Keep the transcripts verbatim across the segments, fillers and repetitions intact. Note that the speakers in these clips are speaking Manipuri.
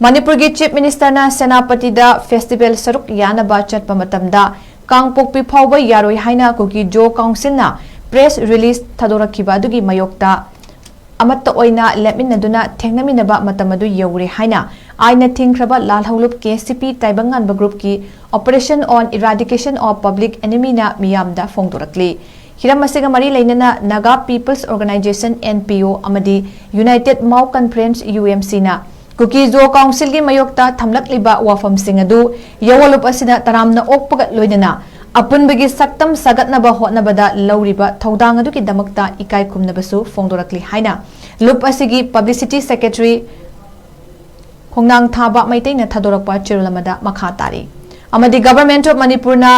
ꯃꯅꯤꯄꯨꯔꯒꯤ Chief Minister ꯅ ꯁꯦꯅꯥꯄꯇꯤꯗ festival ꯁꯔꯨꯛ ꯌꯥꯅꯕ ꯆꯠꯄ ꯃꯇꯝꯗ ꯀꯥꯡꯄꯣꯛꯄꯤ ꯐꯥꯎꯕ ꯌꯥꯔꯣꯏ ꯍꯥꯏꯅ ꯀꯨꯀꯤ ꯖꯣ Council ꯅ press release ꯊꯥꯗꯣꯔꯛꯈꯤꯕ ꯑꯗꯨꯒꯤ ꯃꯥꯌꯣꯛꯇ ꯑꯃꯠꯇ ꯑꯣꯏꯅ ꯂꯦꯞꯃꯤꯟꯅꯗꯨꯅ ꯊꯦꯡꯅꯃꯤꯟꯅꯕ ꯃꯇꯝ ꯑꯗꯨ ꯌꯧꯔꯦ ꯍꯥꯏꯅ ꯑꯥꯏꯟꯅ ꯊꯤꯡꯈ꯭ꯔꯕ ꯂꯥꯜꯍꯧꯂꯨꯞ K C P ꯇꯥꯏꯕꯪꯉꯥꯟꯕ group ꯀꯤ Operation on Eradication of Public Enemy ꯅ ꯃꯤꯌꯥꯝꯗ ꯐꯣꯡꯗꯣꯔꯛꯂꯤ꯫ ꯍꯤꯔꯝ ꯑꯁꯤꯒ ꯃꯔꯤ ꯂꯩꯅꯅ Naga People's Organisation, N P O, ꯑꯃꯗꯤ United Mao Conference, U M C, ꯅ ꯀꯨꯀꯤ ꯖꯣ Council ꯒꯤ ꯃꯥꯌꯣꯛꯇ ꯊꯝꯂꯛꯂꯤꯕ ꯋꯥꯐꯝꯁꯤꯡ ꯑꯗꯨ ꯌꯥꯋꯥꯂꯨꯞ ꯑꯁꯤꯗ ꯇꯔꯥꯝꯅ ꯑꯣꯛꯄꯒ ꯂꯣꯏꯅꯅ ꯑꯄꯨꯟꯕꯒꯤ ꯁꯛꯇꯝ ꯁꯥꯒꯠꯅꯕ ꯍꯣꯠꯅꯕꯗ ꯂꯧꯔꯤꯕ ꯊꯧꯗꯥꯡ ꯑꯗꯨꯒꯤꯗꯃꯛꯇ ꯏꯀꯥꯏ ꯈꯨꯝꯅꯕꯁꯨ ꯐꯣꯡꯗꯣꯔꯛꯂꯤ ꯍꯥꯏꯅ ꯂꯨꯞ ꯑꯁꯤꯒꯤ Publicity Secretary ꯈꯣꯡꯅꯥꯡꯊꯥꯕ ꯃꯩꯇꯩꯅ ꯊꯥꯗꯣꯔꯛꯄ ꯆꯦꯔꯣꯜ ꯑꯃꯗ ꯃꯈꯥ ꯇꯥꯔꯤ꯫ ꯑꯃꯗꯤ Government of Manipur ꯅ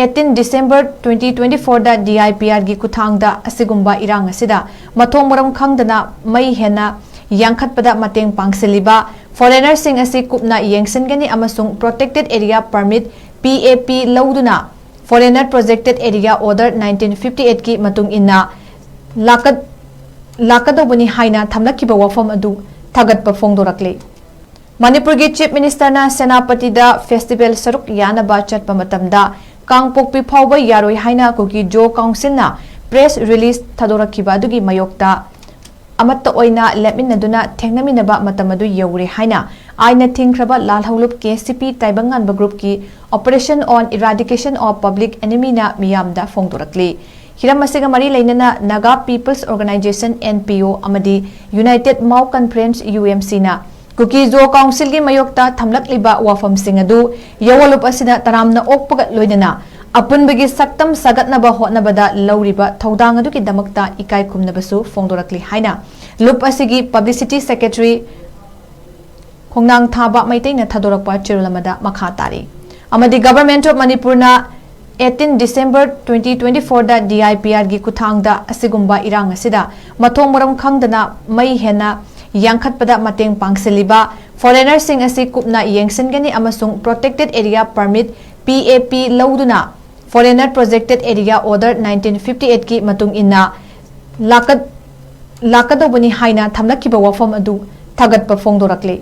eighteen December twenty twenty-four the D I P R ꯒꯤ ꯈꯨꯠꯊꯥꯡꯗ ꯑꯁꯤꯒꯨꯝꯕ ꯏꯔꯥꯡ ꯑꯁꯤꯗ ꯃꯊꯣꯡ ꯃꯔꯝ ꯈꯪꯗꯅ ꯃꯩ ꯍꯦꯟꯅ ꯌꯥꯡꯈꯠꯄꯗ ꯃꯇꯦꯡ ꯄꯥꯡꯁꯤꯜꯂꯤꯕ foreigner ꯁꯤꯡ ꯑꯁꯤ ꯀꯨꯞꯅ ꯌꯦꯡꯁꯤꯟꯒꯅꯤ ꯑꯃꯁꯨꯡ Protected Area Permit, P A P, ꯂꯧꯗꯨꯅ Foreigner Protected Area Order nineteen fifty eight ꯀꯤ ꯃꯇꯨꯡ ꯏꯟꯅ ꯂꯥꯛꯀ-, ꯂꯥꯛꯀꯗꯧꯕꯅꯤ ꯍꯥꯏꯅ ꯊꯝꯂꯛꯈꯤꯕ ꯋꯥꯐꯝ ꯑꯗꯨ ꯊꯥꯒꯠꯄ ꯐꯣꯡꯗꯣꯔꯛꯂꯤ꯫ ꯃꯅꯤꯄꯨꯔꯒꯤ Chief Minister ꯅ ꯁꯦꯅꯥꯄꯇꯤꯗ festival ꯁꯔꯨꯛ ꯌꯥꯅꯕ ꯆꯠꯄ ꯃꯇꯝꯗ ꯀꯥꯡꯄꯣꯛꯄꯤ ꯐꯥꯎꯕ ꯌꯥꯔꯣꯏ ꯍꯥꯏꯅ ꯀꯨꯀꯤ ꯖꯣ Council ꯅ press release ꯊꯥꯗꯣꯔꯛꯈꯤꯕ ꯑꯗꯨꯒꯤ ꯃꯥꯌꯣꯛꯇ ꯑꯃꯠꯇ ꯑꯣꯏꯅ ꯂꯦꯞꯃꯤꯟꯅꯗꯨꯅ ꯊꯦꯡꯅꯃꯤꯟꯅꯕ ꯃꯇꯝ ꯑꯗꯨ ꯌꯧꯔꯦ ꯍꯥꯏꯅ ꯑꯥꯏꯟꯅ ꯊꯤꯡꯈ꯭ꯔꯕ ꯂꯥꯜꯍꯧꯂꯨꯞ K C P ꯇꯥꯏꯕꯪꯉꯥꯟꯕ group ꯀꯤ Operation on Eradication of Public Enemy ꯅ ꯃꯤꯌꯥꯝꯗ ꯐꯣꯡꯗꯣꯔꯛꯂꯤ꯫ ꯍꯤꯔꯝ ꯑꯁꯤꯒ ꯃꯔꯤ ꯂꯩꯅꯅ Naga People's Organisation, N P O, ꯑꯃꯗꯤ United Mao Conference, U M C, ꯅ ꯀꯨꯀꯤ ꯖꯣ Council ꯒꯤ ꯃꯥꯌꯣꯛꯇ ꯊꯝꯂꯛꯂꯤꯕ ꯋꯥꯐꯝꯁꯤꯡ ꯑꯗꯨ ꯌꯥꯋꯥꯂꯨꯞ ꯑꯁꯤꯗ ꯇꯔꯥꯝꯅ ꯑꯣꯛꯄꯒ ꯂꯣꯏꯅꯅ ꯑꯄꯨꯟꯕꯒꯤ ꯁꯛꯇꯝ ꯁꯥꯒꯠꯅꯕ ꯍꯣꯠꯅꯕꯗ ꯂꯧꯔꯤꯕ ꯊꯧꯗꯥꯡ ꯑꯗꯨꯒꯤꯗꯃꯛꯇ ꯏꯀꯥꯏ ꯈꯨꯝꯅꯕꯁꯨ ꯐꯣꯡꯗꯣꯔꯛꯂꯤ ꯍꯥꯏꯅ ꯂꯨꯞ ꯑꯁꯤꯒꯤ Publicity Secretary ꯈꯣꯡꯅꯥꯡꯊꯥꯕ ꯃꯩꯇꯩꯅ ꯊꯥꯗꯣꯔꯛꯄ ꯆꯦꯔꯣꯜ ꯑꯃꯗ ꯃꯈꯥ ꯇꯥꯔꯤ꯫ ꯑꯃꯗꯤ Government of Manipur ꯅ eighteen December twenty twenty-four the D I P R ꯒꯤ ꯈꯨꯠꯊꯥꯡꯗ ꯑꯁꯤꯒꯨꯝꯕ ꯏꯔꯥꯡ ꯑꯁꯤꯗ ꯃꯊꯣꯡ ꯃꯔꯝ ꯈꯪꯗꯅ ꯃꯩ ꯍꯦꯟꯅ ꯌꯥꯡꯈꯠꯄꯗ ꯃꯇꯦꯡ ꯄꯥꯡꯁꯤꯜꯂꯤꯕ foreigner ꯁꯤꯡ ꯑꯁꯤ ꯀꯨꯞꯅ ꯌꯦꯡꯁꯤꯟꯒꯅꯤ ꯑꯃꯁꯨꯡ Protected Area Permit, P A P, ꯂꯧꯗꯨꯅ Foreigner Protected Area Order nineteen fifty eight ꯀꯤ ꯃꯇꯨꯡ ꯏꯟꯅ ꯂꯥꯛꯀ-, ꯂꯥꯛꯀꯗꯧꯕꯅꯤ ꯍꯥꯏꯅ ꯊꯝꯂꯛꯈꯤꯕ ꯋꯥꯐꯝ ꯑꯗꯨ ꯊꯥꯒꯠꯄ ꯐꯣꯡꯗꯣꯔꯛꯂꯤ꯫